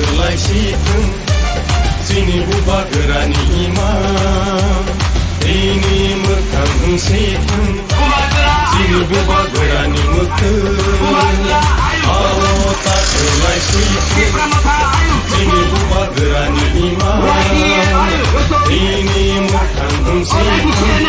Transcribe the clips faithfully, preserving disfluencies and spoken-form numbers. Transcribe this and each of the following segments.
Lai si thung, chini bubagrani imang, ini mwkhang wng si thung, chini bubagrani mwkhang, aro ta lai si thung, chini bubagrani imang, ini mwkhang wng si thung.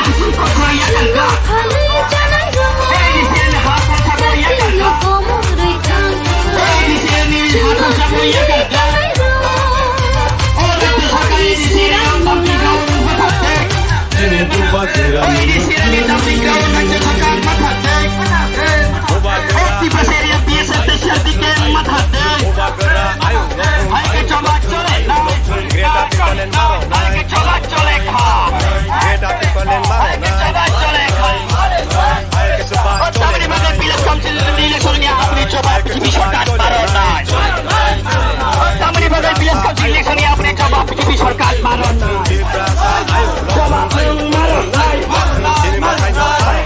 Tamni bagwi village council election ni apni jawab B J P sorkar maron nai. Tamni bagwi village council election ni apni jawab B J P sorkar maron nai. Jawab maron nai. Jawab maron nai.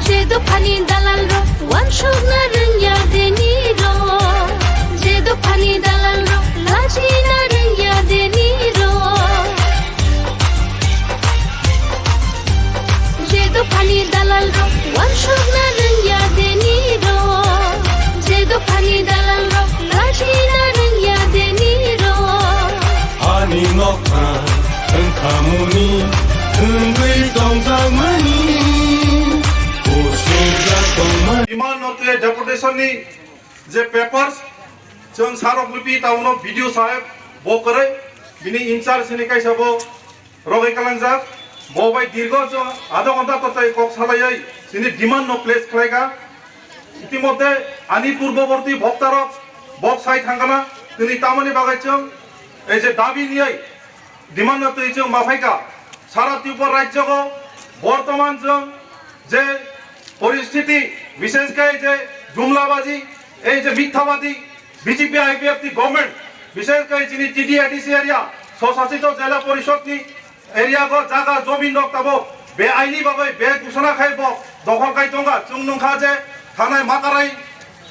Je dophani dalalrok wansukna rwngya denirok, je dophani dalalrok lachina rwngya denirok. Je dophani dalalrok wansukna rwngya denirok, je dophani dalalrok lachina rwngya denirok. Ani nokha wngkhamuni wngwi tongjakmani, kusurjak tongmani. Demand no twi deputation ni je papers, chwng sarok lupi tauno B D O saheb bo kwrwi, bini in charge ni kaisa bo rogwi kalangjak. Bo bai dirgo chwng adha ghonta to tei kok salaiwi chini demand no place khlaikha. Itimodhye ani purboborti bhoktarok bok sai thangkana, tini tamoni bagwi chwng ei je dabi niyai demand no twi chwng ma phaikha. Sara Tripura rajyo go bortoman chwng je poristhiti, bishesh khe je jumlabaji, ei je mithabadi B J P I P F T government, bishesh khe chini T D A D C area, swsasito jela porishod ni area go jaga jobin rok tabo be aini bagwi be gusana khai bo dokhol khai tongkha. Chwng nungkha je thanai makarai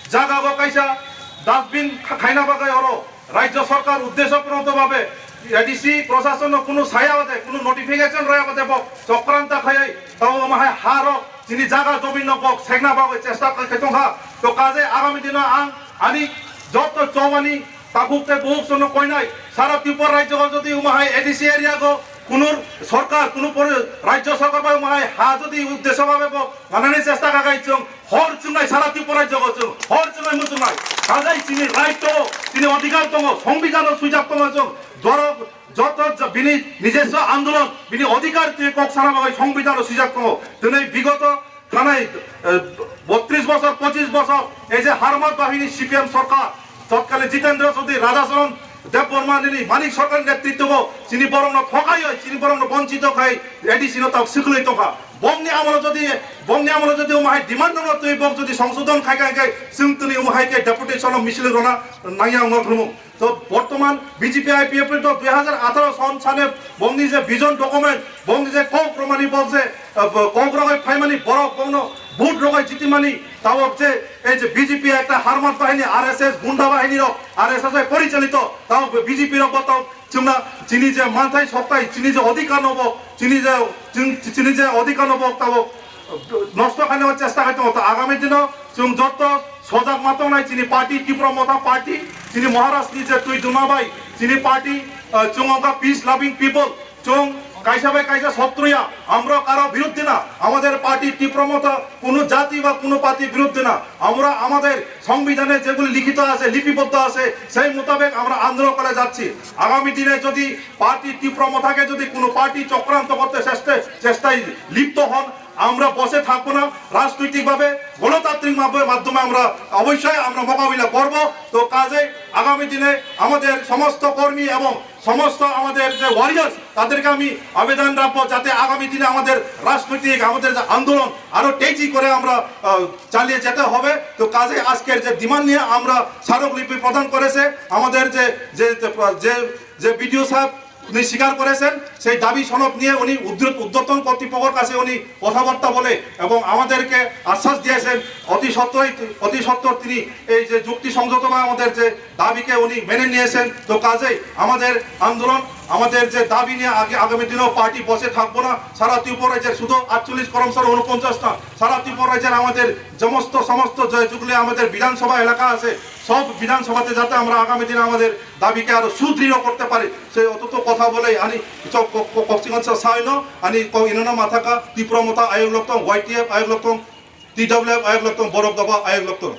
jaga go kaisa dustbin kha-, khaina bagwi oro rajyo sorkar uddesho pronto babe A D C proshasonno kunu saya bade, kunu notification raya bade bo chokrant khayai tabo omo hai ha rok chini jaga jobin no bo sekna bagwi chesta khai tongkha. To kaje agami dino ang ani joto chobani takhuk tei bukhuk sono koinai sara Tripura rajyo go jodi omo hai A D C area go kunu sorkar, kunu pori-, rajyo sorkar bai omo hai ha jodi uddesho babe bo manani chesta khakai chwng hor chwngnai sara Tripura rajyo go chwng hor chwngnai muchungnai. Kajai chini right tongo, chini odhikar tongo, songbidhano swijak tongo chwng. Jorok joto jo-, bini nijoswo andolon, bini odhikar twi kok sana bagwi songbidhano swijak tongo. Twnwi bigoto thanai, eh, botris bosor, pochis bosor, ei je Harmat Bahini C P M sorkar, totkale Jitendra Chaudhary, Radhacharan Debbarma nini Manik Sarkar netritwo bo chini borokno thokai oi, chini borokno bonchito khai A D C no tabuk swkhlwi tongkha. Bongni amolo jodi, bongni amolo jodi omo hai demand no twi bok jodi songsodhon khai khai khai chwng tini omo hai khe deputation o misil rona nangya wngma khulumung. To bortoman B J P I P F to dui hajar atharo son sane bongni je vision document, bongni je kok romani bok je, ah, kok rogoi phaimani borok bongno vote rogoi jitimani tabok je ei je B J P ekta Harmat Bahini, R S S gunda bahini rok, R S S bai porichalito tabok B J P rok bo tabok chwngna chini je manthai soktai, chini je odhikar no bo, chini je, chwng, chini je odhikar no bo tabok nosto khaina chesta khai tongo. To agami dino chwng joto sojak ma tongnai chini party Tipra Motha party, chini Maharaj ni je twi duma bai chini party, ah, chwng wngkha peace loving people, chwng kaisa bai kaisa sotruya, আমরা কারো বিরুদ্ধে না, আমাদের পার্টি টিপ্র মথা কোনো জাতি বা কোনো পার্টির বিরুদ্ধে না, আমরা আমাদের সংবিধানে যেগুলি লিখিত আছে, লিপিবদ্ধ আছে, সেই মোতাবেক আমরা আন্দোলন করে যাচ্ছি। আগামী দিনে যদি পার্টি টিপ্র মথাকে যদি কোনো পার্টি চক্রান্ত করতে চেষ্টা, চেষ্টায় লিপ্ত হন, আমরা বসে থাকবো না। রাজনৈতিকভাবে, গণতান্ত্রিক মাধ্যমে মাধ্যমে আমরা অবশ্যই আমরা মোকাবিলা করব। তো কাজেই আগামী দিনে আমাদের সমস্ত কর্মী এবং সমস্ত আমাদের যে ওয়ারিয়ার্স, তাদেরকে আমি আবেদন রাখবো যাতে আগামী দিনে আমাদের রাজনৈতিক, আমাদের যে আন্দোলন আরো তেজি করে আমরা আহ, চালিয়ে যেতে হবে। তো কাজেই আজকের যে ডিমান্ড নিয়ে আমরা স্মারকলিপি প্রদান করেছে আমাদের যে যে যে যে বিডিও সাহেব, উনি স্বীকার করেছেন, সেই দাবি সনদ নিয়ে উনি উদ্যত ঊর্ধ্বতন কর্তৃপক্ষের কাছে উনি কথাবার্তা বলে এবং আমাদেরকে আশ্বাস দিয়েছেন অতি সত্বরই, অতি সত্বর তিনি এই যে যুক্তিসঙ্গতভাবে আমাদের যে দাবিকে উনি মেনে নিয়েছেন। তো কাজেই আমাদের আন্দোলন, আমাদের যে দাবি নিয়ে আগে আগামী দিনেও পার্টি বসে থাকবো না। সারা ত্রিপুরা রাজ্যের শুধু আটচল্লিশ করমসর ঊনপঞ্চাশ না, সারা ত্রিপুরা রাজ্যের আমাদের সমস্ত সমস্ত যে যেগুলি আমাদের বিধানসভা এলাকা আছে, সব বিধানসভাতে যাতে আমরা আগামী দিনে আমাদের দাবিকে আরো সুদৃঢ় করতে পারি, সেই অন্তত কথা বলেই আমি চ-, ক-, ক-, কক্সিগঞ্জ সাইন আমি ক-, ইনোনো মাথাকা ত্রিপুরা মতা আয়োগ লক্তং, ওয়াইটিএফ আয়োগ লক্তং, টিডাব্লিউএফ আয়োগ লক্তং, বরক দফা আয়োগ লক্তং।